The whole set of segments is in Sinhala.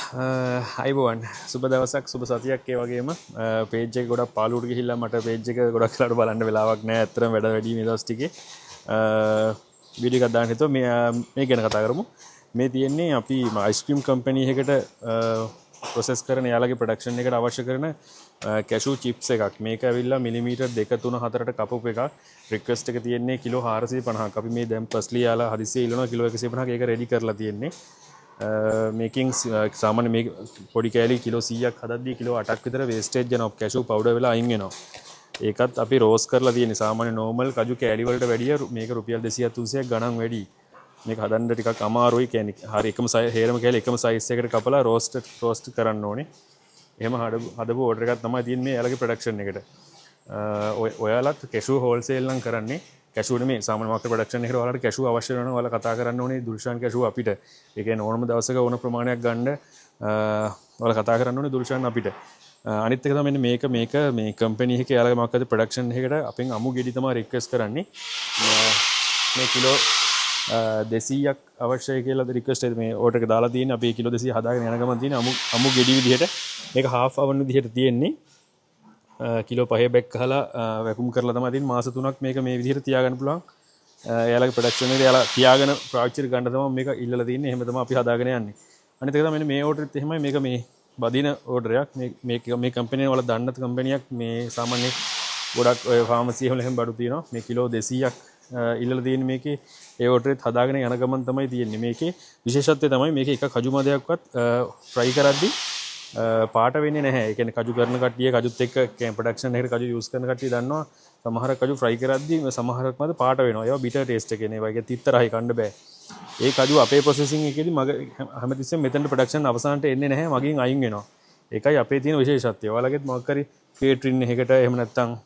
අයිබෝවන්, සුබ දවසක් සුබ සතියක්. ඒ වගේම පේජ් එක ගොඩක් පාළුවට ගිහිල්ලා මට පේජ් එක ගොඩක් වෙලාවට බලන්න වෙලාවක් නෑ. ඇත්තටම වැඩ වැඩි මේ දවස් ටිකේ. වීඩියෝ එකක් දාන්න හිතුවා. මේ ගැන කතා කරමු. මේ තියෙන්නේ අපි අයිස්ක්‍රීම් කම්පැනි එකකට ප්‍රොසෙස් කරන එයාලගේ ප්‍රොඩක්ෂන් එකට අවශ්‍ය කරන කැෂු චිප්ස් එකක්. මේක ඇවිල්ලා මිලිමීටර් 2 3 4ට කපපු එකක්. රික්වෙස්ට් එක තියෙන්නේ කිලෝ 450ක්. අපි මේ දැන් ෆස්ට්ලි එයාලා හදිස්සියේ ඉල්ලනවා කිලෝ 150ක්. ඒක රෙඩි කරලා තියෙන්නේ. මේකෙන් සාමාන්‍ය මේ පොඩි කෑලි කිලෝ 100ක් හදද්දී කිලෝ 8ක් විතර වේස්ටේජ් යනවා. කැෂු පවුඩර් වෙලා අයින් වෙනවා. ඒකත් අපි රෝස් කරලා තියෙන්නේ. සාමාන්‍ය නෝමල් කජු කෑලි වලට වැඩිය මේක රුපියල් 200 300ක් ගණන් වැඩි. මේක හදන්න ටිකක් අමාරුයි. කියන්නේ හරි එකම හේරම කෑලි එකම සයිස් එකට කපලා රෝස්ට් කරන්න ඕනේ. එහෙම හදපු ඕඩර් එකක් තමයි තියෙන්නේ මේ එයාලගේ ප්‍රොඩක්ෂන් එකට. ඔයාලත් කැෂු හෝල්සේල් නම් කරන්නේ. කැෂු නෙමෙයි, සාමාන්‍ය මාකට් ප්‍රොඩක්ෂන් එකට ඔයාලට කැෂු අවශ්‍ය වෙනවා නම් ඔයාලා කතා කරන්න ඕනේ දුල්ෂාන් කැෂු අපිට. ඒ කියන්නේ ඕනම දවසක ඕන ප්‍රමාණයක් ගන්න ඔයාලා කතා කරන්න ඕනේ දුල්ෂාන් අපිට. අනිත් එක තමයි මෙන්න මේක මේ කම්පැනි එකේ එයාලගේ මොකක්ද ප්‍රොඩක්ෂන් එකකට අපෙන් අමු ගෙඩි තමයි රික්වෙස්ට් කරන්නේ. මේ කිලෝ 200ක් අවශ්‍යයි කියලා රික්වෙස්ට් එක මේ ඕඩර් එක දාලා තියෙන්නේ. අපි කිලෝ 200 හදාගෙන යන ගමන් තියෙන අමු ගෙඩි විදිහට මේක හාෆ් අවන් විදිහට තියෙන්නේ. කිලෝ 5 බැක් ගහලා වැකුම් කරලා තමයි තියෙන්නේ. මාස 3ක් මේක මේ විදිහට තියාගන්න පුළුවන්. එයාලගේ ප්‍රොඩක්ෂන් එකට එයාලා තියාගෙන පාවිච්චි ගන්න තමයි මේක ඉල්ලලා තියෙන්නේ. එහෙම තමයි අපි හදාගෙන යන්නේ. අනිත් එක තමයි මෙන්න මේ ඕඩරෙත් එහෙමයි. මේක මේ බදින ඕඩර් එකක්. මේ කම්පැනි වල දන්න කම්පැනියක්. මේ සාමාන්‍ය ගොඩක් ඔය ෆාමසි වල එහෙම බඩු තියෙනවා. මේ කිලෝ 200ක් ඉල්ලලා තියෙන මේකේ ඒ ඕඩරෙත් හදාගෙන යන ගමන් තමයි තියෙන්නේ. මේකේ විශේෂත්වය තමයි මේකේ එක කජු මදයක්වත් ෆ්‍රයි කරද්දී පාට වෙන්නේ නැහැ. ඒ කියන්නේ කජු කරන කට්ටිය කජුත් එක්ක ප්‍රොඩක්ෂන් එකට කජු යූස් කරන කට්ටිය දන්නවා සමහර කජු ෆ්‍රයි කරද්දී සමහරක් මද පාට වෙනවා. ඒවා බිටර් ටේස්ට් එක එන ඒවා. ඒක තිත්ත රහයි කන්න බෑ. ඒ කජු අපේ ප්‍රොසෙසිං එකේදී මග හැමතිස්සෙම මෙතනට ප්‍රොඩක්ෂන් අවසානට එන්නේ නැහැ. මගින් අයින් වෙනවා. ඒකයි අපේ තියෙන විශේෂත්වය. ඔයාලගෙත් මොකක් හරි කේටරින් එකකට එහෙම නැත්නම්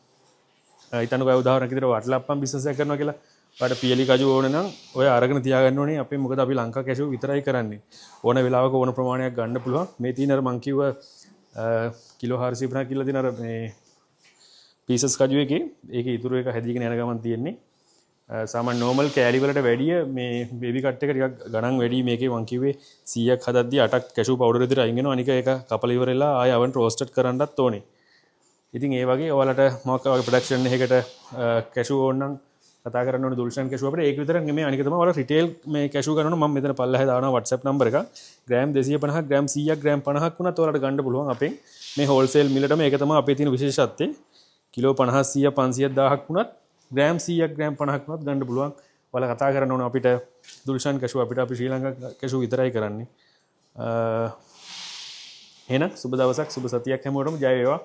හිතන්නකෝ ඔය උදාහරණයක් විදිහට වටලප්පම් බිස්නස් එකක් කරනවා කියලා. ඔයාලට පියලි කජු ඕන නම් ඔය අරගෙන තියාගන්න ඕනේ. අපේ මොකද අපි ලංකා කැෂු විතරයි කරන්නේ. ඕන වෙලාවක ඕන ප්‍රමාණයක් ගන්න පුළුවන්. මේ තියෙන අර මං කිව්ව කිලෝ 450 කියලා තියෙන අර මේ පීසස් කජු එකේ ඒකේ ඉතුරු එක හැදීගෙන යන ගමන් තියෙන්නේ. සාමාන්‍ය නෝමල් කෑලි වලට වැඩිය මේ බේබි කට් එක ටිකක් ගණන් වැඩි. මේකේ මං කිව්වේ 100ක් හදද්දී 8ක් කැෂු පවුඩර් විතර අයින් වෙනවා. අනික ඒක කපලා ඉවර වෙලා ආයෙ අවන් රෝස්ටඩ් කරන්නත් ඕනේ. ඉතින් ඒ වගේ ඔයාලට මොකක් වගේ ප්‍රොඩක්ෂන් එකකට කැෂු ඕන නම් කතා කරන්න ඕනේ දුල්ෂන් කැෂු අපිට. ඒක විතරක් නෙමෙයි, අනික තමයි ඔයාලා රිටේල් මේ කැෂු ගන්න ඕන. මම මෙතන පල්ලෙහා දානවා WhatsApp number එක. ග්‍රෑම් 250ක්, ග්‍රෑම් 100ක්, ග්‍රෑම් 50ක් වුණත් ඔයාලට ගන්න පුළුවන් අපෙන් මේ හෝල්සේල් මිලටම. ඒක තමයි අපේ තියෙන විශේෂත්වය. කිලෝ 50, 100, 500, 1000ක් වුණත් ග්‍රෑම් 100ක්, ග්‍රෑම් 50ක් වුණත් ගන්න පුළුවන්. ඔයාලා කතා කරන්න ඕන අපිට දුල්ෂන් කැෂු අපිට. අපි ශ්‍රී ලංකා කැෂු විතරයි කරන්නේ. එහෙනම් සුබ දවසක් සුබ සතියක් හැමෝටම. ජය වේවා.